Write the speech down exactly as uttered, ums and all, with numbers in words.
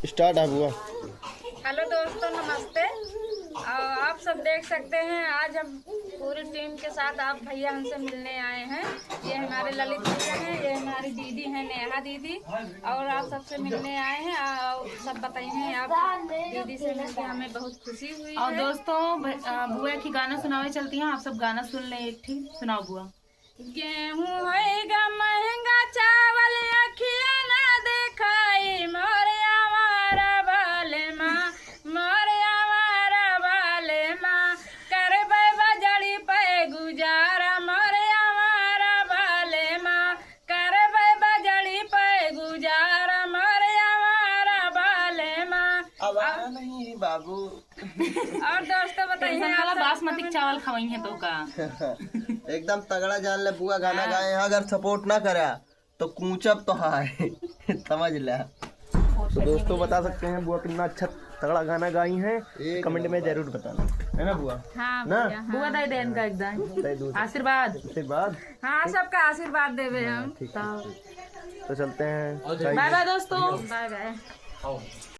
स्टार्ट है बुआ। हेलो दोस्तों, नमस्ते। और आप सब देख सकते हैं, आज हम पूरी टीम के साथ आप भैया हमसे मिलने आए हैं। ये हमारे ललित भैया हैं, ये हमारी दीदी हैं नेहा दीदी, और आप सबसे मिलने आए हैं। और सब बताइए, आप दीदी से मिलकर हमें बहुत खुशी हुई और है। दोस्तों, भ-, अ, बुआ की गाना सुनावे चलती हैं, आप सब गाना सुन लें एक ठीक। सुनाओ बुआ। गेहूं होइगा महंगा, चावल अखिया ना देखाई, मोरे आवारा बाले माँ, मोरे आवारा बाले माँ, करबै बजड़ी पे गुजारा, मोरे आवारा बाले माँ, करबै बजड़ी पे गुजारा, मोरे आवारा बाले माँ। आवारा नहीं बाबू। और दोस्तों, बताइए, टेंशन आप वाला सब बासमती कमेंट चावल खवाई हैं तो का? एकदम तगड़ा जान ले बुआ गाना हाँ। गाए हैं, अगर सपोर्ट ना करा तो कूचब तो हाय। समझ ले। तो दोस्तों बता सकते हैं बुआ कितना अच्छा तगड़ा गाना गाई हैं, एक कमेंट में नंबर। जरूर बताना, है ना बुआ? हाँ ना? भैया, हाँ। बुआ दे दे इनका एकदम दे दो। आशीर्वाद। आशीर्वाद। हाँ, सबका आशीर्वाद देवे हाँ, हम। ठीक, तो ठीक, ठीक। तो चलते हैं। बाय बाय दोस्तों। Bye bye.